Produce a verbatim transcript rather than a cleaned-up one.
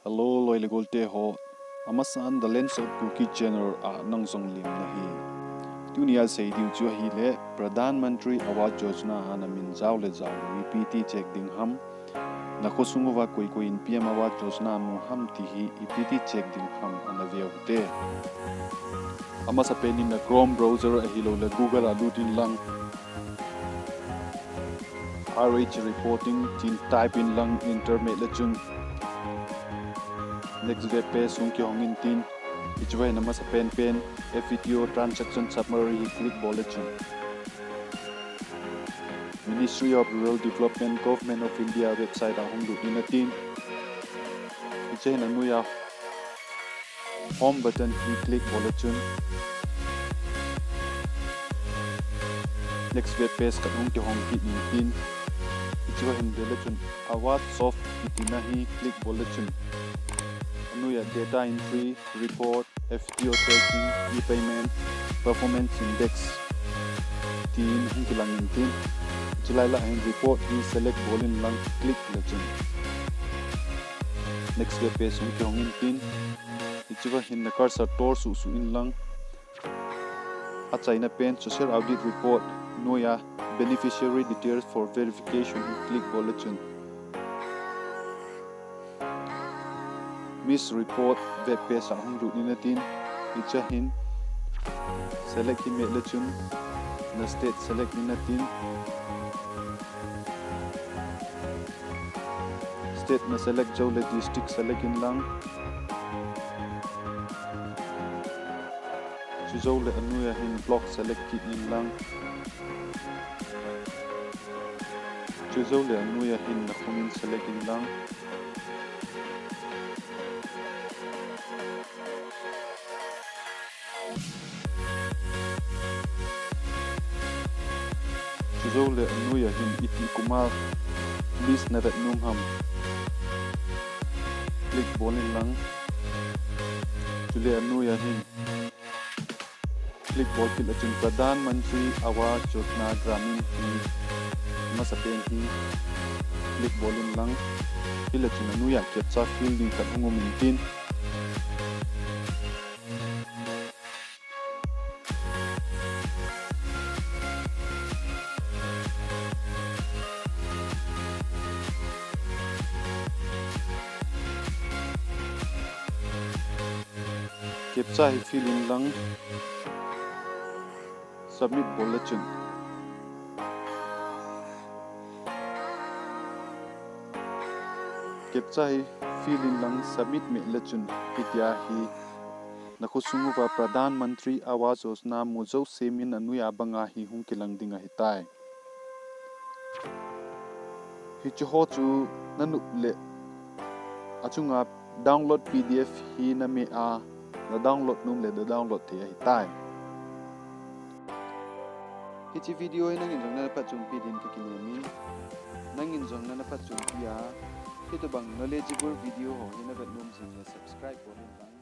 Hello, loi le golte ho. Amasan The Lens of Kuki Channel a nang jong lim nahi. Tunia sei diu chu ahile, Pradhan Mantri Awas Yojana a namin jao le jaolou ipi ti check ding ham, na khosung uva koi koi in P M Awas Yojana mu ham ti hi ipi ti check ding ham ana veu hite. Amasapen in na Chrome browser ahilou le Google a lut in lang. R H reporting tin type in lang, enter meh le chun next web page hung kihong in tin, hiche va hin amasapen pen F T O transaction summary hi click bol le chun Ministry of Rural Development, Government of India website a hung lut in tin, hiche hin anoiya Home button hi click bol le chun next web page khat hung kihong kit in tin, hiche va hin ve le chun Awas Soft kiti na hi click bol le chun anoiya data entry, report, F T O tracking, e-payment, performance index tin hung kilang in tin, hiche lai lah hin report hi select bol in lang, click le chun next web page hung kihong in tin, hiche va hin na cursor tor suh suh in lang. Achaina pen Social Audit Report noiya Beneficiary Details for Verification hi click bol le chun MIST Report web page a hung lut in tin, hiche hin select hi meh le chun na state select in tin, state na select jou le district select in lang. Chujou le anoiya hin block select kit in lang. Chujou le anoiya hin na khung in select in lang. Chujou le anoiya hin iti kum a list na vet nom ham click bol in lang. Chule anoiya hin click bol kit le chun Pradhan Mantri Awas Yojana Gramin hi masapen hi click bol in lang. Hile chun anoiya captcha fill ding khat hung um in tin, captcha hi fill in lang, submit bol le chun captcha hi fill in lang, submit meh le chun hitia hi na khosung uva Pradhan Mantri Awas Yojana mu jouse min anoiya banga hi hung kilang ding ahitai. Hiche ho chu na nop le achunga download P D F hi na meh a, na download nom le na download thei ahitai. Hiche video hi nangin jong na phatchompi din ka kinem in, nangin jong na phatchompi a, hitobang knowledgeable video ho hi na vet nom jing le subscribe bol in lang.